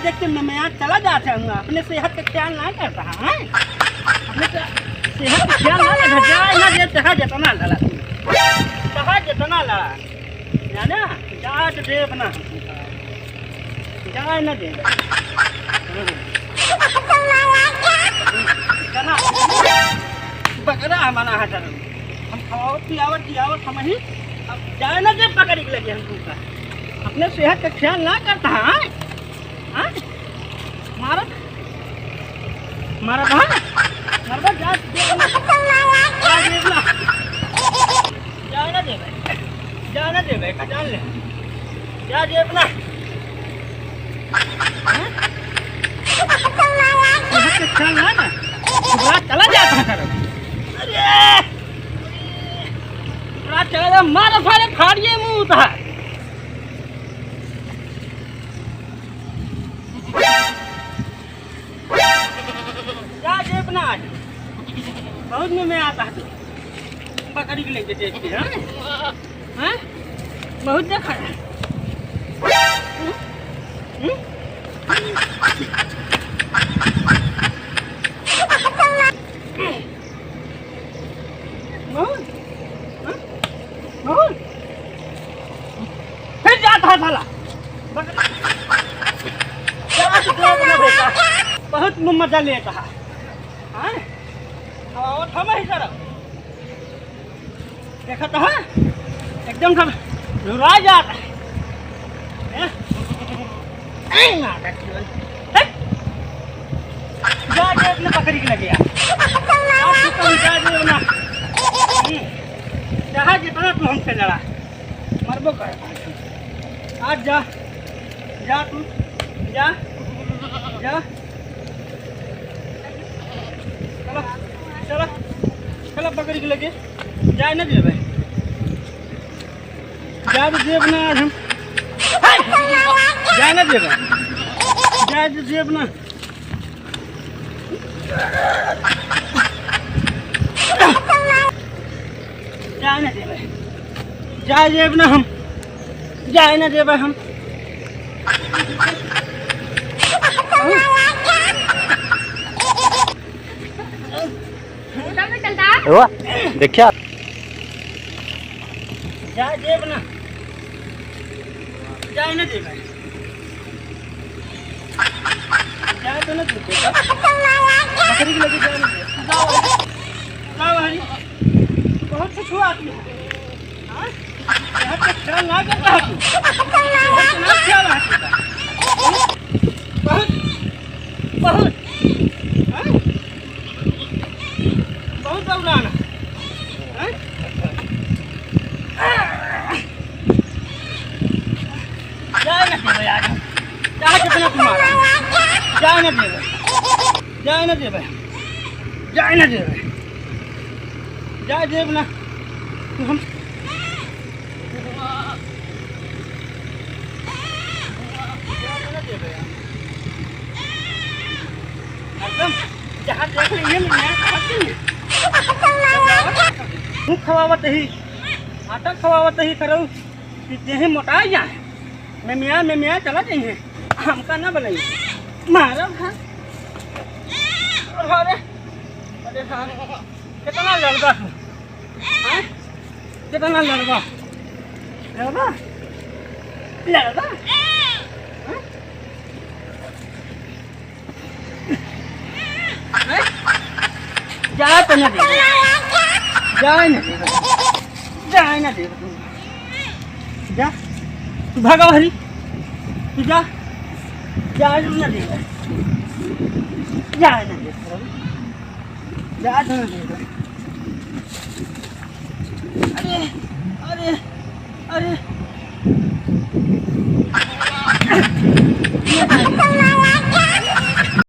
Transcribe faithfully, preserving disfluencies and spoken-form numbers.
देख के मैं, मैं यहाँ चला जात है, अपने सेहत का ख्याल ना करता है, हैं? अपने से-, सेहत का ख्याल ना करता, जाए ना दे, चाहे जितना लड़ा, चाहे जितना लड़ा, जाना, जाए तो दे अपना, जाए ना दे। इतना बकरा हमारा है सर, हम खवावत पियावत जियावत हम ही, अब जाए ना दे पकड़ के लगे हमको का, अपने सेहत का ख्याल ना करता है। हाँ? मारत? मारत, हाँ? मारत, जा, जा, जा, जा, जा। जाए ना देबे। जाए ना देबे, का जान ले। जा जेब ना। हाँ? यहाँ से चल ना ना। तू रात चला जाता है, सर। अरे! तू रात चला जा, मार सारे फाड़िए मुंह उतार। जा जेब ना आज। बहुत मुंह में आता है तू। बकरी के लेके देख के, हाँ? हाँ? बहुत देखा है। हम्म? हम्म? बहुत? हाँ? बहुत? फिर जाता है साला। बकरी। जा तू अपना बेटा। बहुत मजा लेता है। हाँ? और हम ही करब। देखत ह, एकदम सब झुरा जात है। हैं? ऐ ना देखियो। हट। जा, जा अपने बकरी के लगे आ। आज तू कहीं जा दियो ना। हम्म। चाहे जितना तू हमसे लड़ा, मरबो कर। आज जा, जा तू, जा, जा। चला, चला, चला बकरी के लगे। जाए ना देबे। जाए तो देब ना आज हम। जाए ना देबे। जाए तो देब ना। जाए ना देबे। जाए देब ना हम। जाए ना देबे हम। वो देखिया। जाए देब ना। जाए ना देबे। जाए तो ना तू बेटा। बकरी के लगे जाए ना दे। जाओ। जाओ हरी। बहुत छुछुआ आदमी है। हाँ? यहाँ पे ख्याल ना करता है तू। यहाँ पे ना ख्याल है तू। बहुत, बहुत। हाँ? बहुत दौड़ाना। हाँ? जाए ना देबे आज। चाहे कितना तुम्हारा। जाए ना देबे। जाए ना देबे। जाए ना देबे। जाए देब ना। हम एकदम जहाँ देख रही है, मैं समझ गई। तू खवावत ही, आटा खवावत ही, करऊ। कि देह मोटा जाए, मेमिया, मेमिया चला जाइए, हमका ना बनाइए। मारब हाँ। अरे, अरे हाँ, कितना लड़बा तू? हाँ? कितना लड़बा? लड़बा? लड़बा? हाँ? हैं? जाए तो ना दे। जाए ना दे। जाए ना दे। जा। तू भागा हरी। तू जा। जाए ना दे। जाए ना दे। जाए तो ना दे। अरे, अरे, अरे।